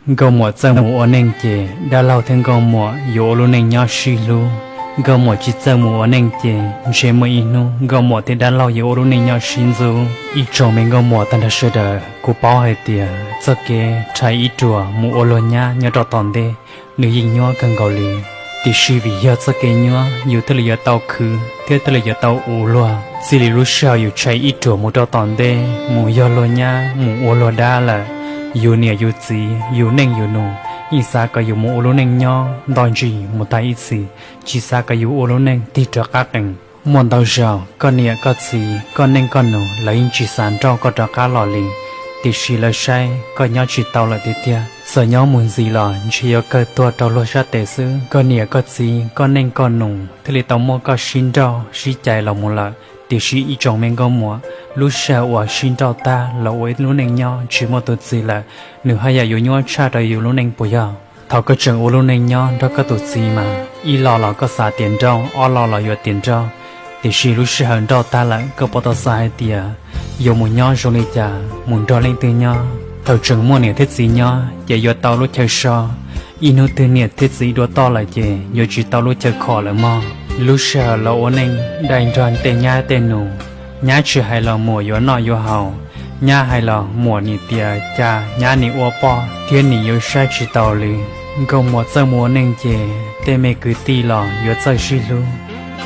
Nkauj Muam txawj mus ua neej ces dab laug thiab Nkauj Muam yuav ua lub neej nyob sib hlub. Nkauj Muam tsis txawj mus ua neej ces ntshe muaj ib hnub Nkauj Muam thiab dab laug yuav ua lub neej nyob sib ntxub. Ib tsoom me Nkauj Muam tag nrho sawv daws, kuv paub hais tias txoj kev rhais ib ruam mus ua luag nyab nyob rau tom ntej nws yeej nyuaj kawg nkaus li, tiam sis vim yog txoj kev nyuaj yus thiaj li yuav tau khwv thiab thiaj li yuav tau ua luag. Txij li lub sij hawm yus rhais ib ruam mus rau tom ntej mus yog luag nyab mus ua luag dab lawm, yus niam yus txiv yus neej yus nus yeej xav kom yus mus ua lub neej nyob nto ntsis mus tag ib txhis, tsis xav kom yus ua lub neej tig rov qab qees. Muaj ntau zaus koj niam koj txiv koj neej koj nus lawv yeej tsis xav nrauj koj rov qab los li, tiam sis lawv saib koj nyob tsis tau lawm tiag tiag, txawm nyob mus ntxiv los ntshe yuav kawg tuag rau luag sab tes xwb. Koj niam koj txiv koj neej koj nus thiaj li tau muab koj sib nrauj sib cais los mus lawm. Tiam sis ib tsoom me Nkauj Muam, lub sij hawm uas sib nrauj tag los ua ib lub neej nyob tsis muaj tus txiv lawm, nws haj yam yuav nyuaj tshaj rau yus lub neej puas yog? Thaum koj tseem ua lub neej nyob nrog koj tus txiv mas ib los los koj xav tias nrauj, ob los los yuav tias nrauj, tiam sis lub sij hawm nrauj tag lawm koj puas tau xav hais tias yuav mus nyob zoo li cas, mus nrog leej twg nyob? Thaum tseem muaj niam thiab txiv nyob ces yuav tau lub chaw so, ib hnub twg niam thiab txiv dua toj lawm ces yuav tsis tau lub chaw khom lawm mog. Lub sij hawm los ua neej dai nrog tej nyab tej nus, nyab tsis hais los muam yuav noj yuav haus, nyab hais los muam nim tias cas nyab nim ua poj thiab nim yuav saib tsis taus li. Nkauj Muam txawj mus ua neej ces tej me kwv tij los yuav txawj sib hlub.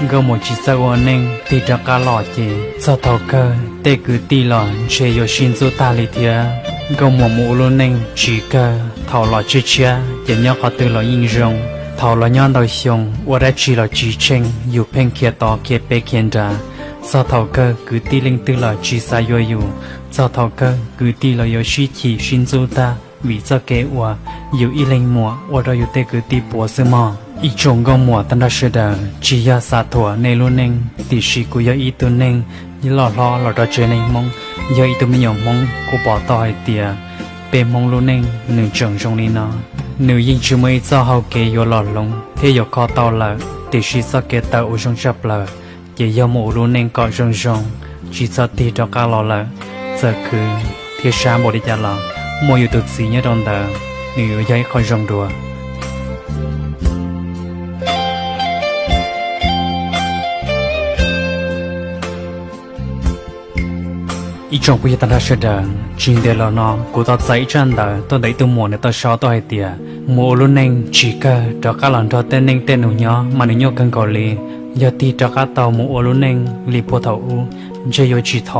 Nkauj Muam tsis txawj ua neej tig rov qab los ces txog thaum kawg tej kwv tij los ntshe yuav sib ntxub tag li thiab. Nkauj Muam mus ua lub neej tsis kawg, thaum los tshiab tshiab ces nyob qhov twg los yeej zoo, thaum los nyob ntau xyoo ua dab tsi los tsis tsheej, yus pheej khiav tod khiav pem khiav nrad. Txog thaum kawg kwv tij leej twg los tsis xav yuav yus, txog thaum kawg kwv tij los yuav sib chim sib ntxub tag vim txoj kev uas yus ib leeg muam ua rau yus tej kwv tij puas xwb mog. Ib tsoom Nkauj Muam tag nrho sawv daws, tsis yog xav thuam nej lub neej, tiam sis kuv yog ib tug neeg loj hlob los rau tsev neeg Hmoob, yog ib tug me nyuam Hmoob kuv pom tau hais tias peb Hmoob lub neej nws tseem zoo li no. Nws yeej tsis muaj ib txoj hau kev yuav los hloov thiab yuav kho tau lawm, tiam sis txoj kev tawm uas zoo tshaj plaws ces yog mus ua lub neej kom zoo zoo, tsis txhob tig rov qab los lawm. Txawm khwv thiab sab npaum li cas los muaj yus tus txiv nyob rau ntawd, nws yuav yog ib qho zoo dua. Ib tsoom phooj ywg tag nrho sawv daws, tsis ntev los no kuv tau txais ib tsab ntawv tuaj ntawm ib tug muam, nws tau sau tuaj hais tias mus ua lub neej tsis kawg, rov qab los nrog tej neej tej nus nyob mas nws nyuaj kawg nkaus li. Yog tig rov qab tau mus ua lub neej li puag thaum ub, ntshe yuav tsis thov